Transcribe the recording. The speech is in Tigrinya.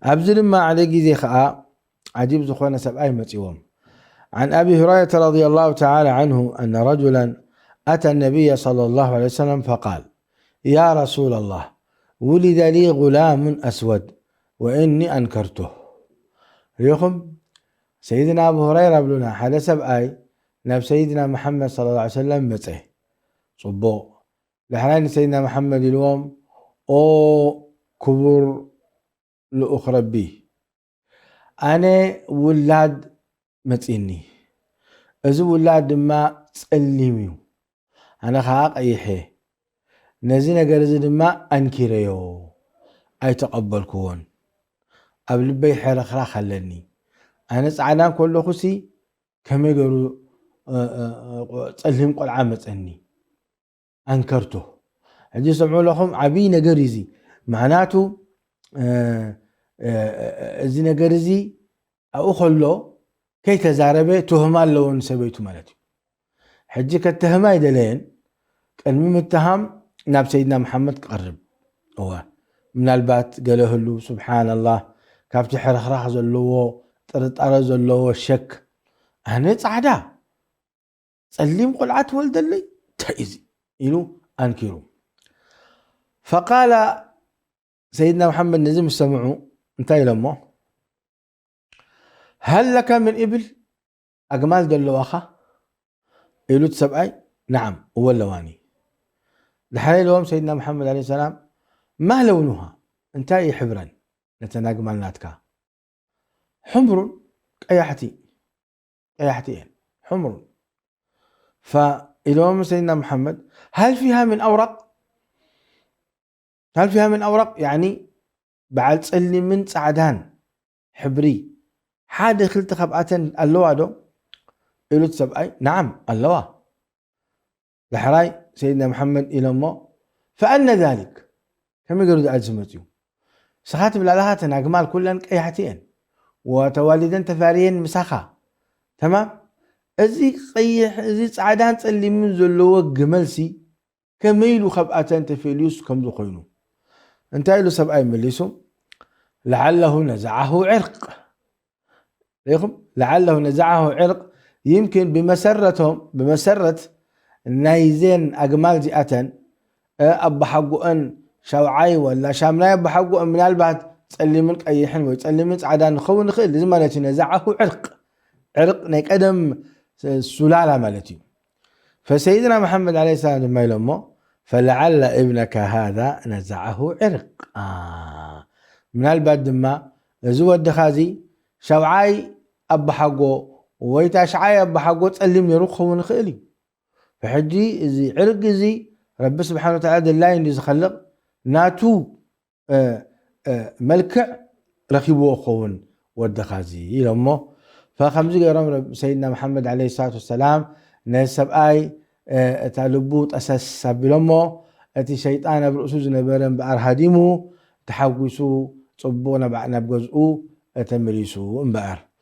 ኣብዚ ድማ ሓደ ግዜ ከዓ ዓጂብ ዝኾነ ሰብኣይ መፂዎም። عن أبي هريرة رضي الله تعالى عنه أن رجلا أتى النبي صلى الله عليه وسلم فقال: يا رسول الله، ولد لي غلام أسود وإني أنكرته. ሪኹም ሰይድና ኣቡ ሁረይራ ብሉና፣ ሓደ ሰብኣይ ናብ ሰይድና መሓመድ صلى الله عليه وسلم መፀ። ፅቡቕ። ዳሕራይ ንሰይድና መሓመድ ኢልዎም፣ ኦ ክቡር ልኡኽ ረቢ፣ ኣነ ውላድ መፂኒ። እዚ ውላድ ድማ ፀሊም እዩ። ኣነ ከዓ ቀይሕ እየ። ነዚ ነገር እዚ ድማ ኣንኪረዮ፣ ኣይተቐበልክዎን። ኣብ ልበይ ሕርኽራኽ ኣለኒ። ኣነ ፃዕዳ ከለኹሲ ከመይ ገይሩ፣ እ፣ እ፣ እ፣ ፀሊም ቆልዓ መፀኒ? ኣንከርቶ። ሕጂ ሰምዑ ኣለኹም፣ ዓብዪ ነገር እዩ እዚ። ምኽንያቱ፣ እ፣ እ፣ እዚ ነገር እዚ ኣብኡ ከሎ ከይተዛረበ ትህማ ኣለዎ ንሰበይቱ ማለት እዩ። ሕጂ ከተህማ ኣይደለየን። ቅድሚ ምትሃም ናብ ሰይድና መሓመድ ክቐርብ። እወ፣ ምናልባት ገለ ህሉ፣ ስብሓንላህ፣ ካብቲ ሕርኽራኽ ዘለዎ፣ ጥርጣረ ዘለዎ፣ ሸክ፣ ኣነ ፃዕዳ፣ ፀሊም ቆልዓ ትወልደለይ? እንታይ እዚ? ኢሉ ኣንኪሩ። ፈቃለ፣ ሰይድና መሓመድ ነዚ ምስ ሰምዑ እንታይ ኢሎሞ? ሀል ለከ ምን እብል፣ ኣግማል ዶ ኣለዋኻ? ኢሉ እቲ ሰብኣይ፣ ነዓም፣ እወ ኣለዋኒ። ድሓር ኢልዎም ሰይድና መሓመድ ዓለይሂ ሰላም፣ ማ ለውኑሃ፣ እንታይ እዩ ሕብረን ነተን ኣግማል ናትካ? ሑምሩን፣ ቀያሕቲ፣ ቀያሕቲ እየን፣ ሑምሩን። ፈኢሎም ሰይድና መሓመድ፣ ሀል ፊሃ ምን ኣውራቅ? ሀል ፊሃ ምን ኣውራቅ? ያዕኒ በዓል ፀሊምን ፃዕዳን ሕብሪ ሓደ ክልተ ካብኣተን ኣለዋ ዶ? ኢሉ እቲ ሰብኣይ፣ ነዓም ኣለዋ። ዳሕራይ ሰይድና መሓመድ ኢሎሞ፣ ፈአነ ዛሊክ፣ ከመይ ገይሩ ዝኣዝዝ መፅዩ? ንስኻ ትብል ኣለኻ፣ እተን ኣግማል ኩለን ቀያሕቲ እየን፣ ወተዋሊደን ተፋርየን ምሳኻ። ተማም። እዚ ቀይሕ፣ እዚ ፃዕዳን ፀሊምን ዘለዎ ግመልሲ ከመይ ኢሉ ካብኣተን ተፈልዩስ ከምዚ ኮይኑ? እንታይ ኢሉ ሰብኣይ መሊሱ? ለዓለሁ ነዘዓሁ ዕርቅ። ርኢኹም? ለዓለሁ ነዘዓሁ ዕርቅ፣ ይምኪን ብመሰረቶም፣ ብመሰረት ናይዘን ኣግማል እዚኣተን፣ እ፣ ኣባሓጎአን ሻውዓይ ወላ ሻምናይ ኣባሓጎአን ምናልባት ጸሊምን ቀይሕን ወይ ጸሊምን ጻዕዳን ክኸውን ይኽእል። እዚ ማለት እዩ ነዘዓሁ ዕርቅ። ዕርቅ ናይ ቀደም፣ እ፣ ሱላላ ማለት እዩ። ፈሰይድና መሓመድ ዓለይሂ ሰላም ድማ ኢሎሞ፣ ፈለዓለ እብነከ ሃዛ ነዘዓሁ ዕርቅ። አ፣ ምናልባት ድማ እዚ ወድኻ እዚ ሻውዓይ ኣባሓጎ ወይ ታሽዓይ ኣባሓጎ ጸሊም ነይሩ ክኸውን ይኽእል እዩ። ብሕጂ እዚ ዕርቂ እዚ ረቢ ስብሓነ ወተዓላ ድላዩ እንድዩ ዝኸልቕ፣ ናቱ፣ እ፣ እ፣ መልክዕ ረኺብዎ ክኸውን ወድኻ እዚ ኢሎሞ። ፈከምዚ ገይሮም ረብ-፣ ሰይድና መሓመድ ዓለይሂ ሰላቱ ወሰላም ነዚ ሰብኣይ፣ እ፣ እታ ልቡ ጠሰስ ኣቢሎሞ፣ እቲ ሸይጣን ኣብ ርእሱ ዝነበረ እምበኣር ሃዲሙ፣ ተሓጒሱ፣ ጽቡቕ ናብ፣ ናብ ገዝኡ ተመሊሱ እምበኣር።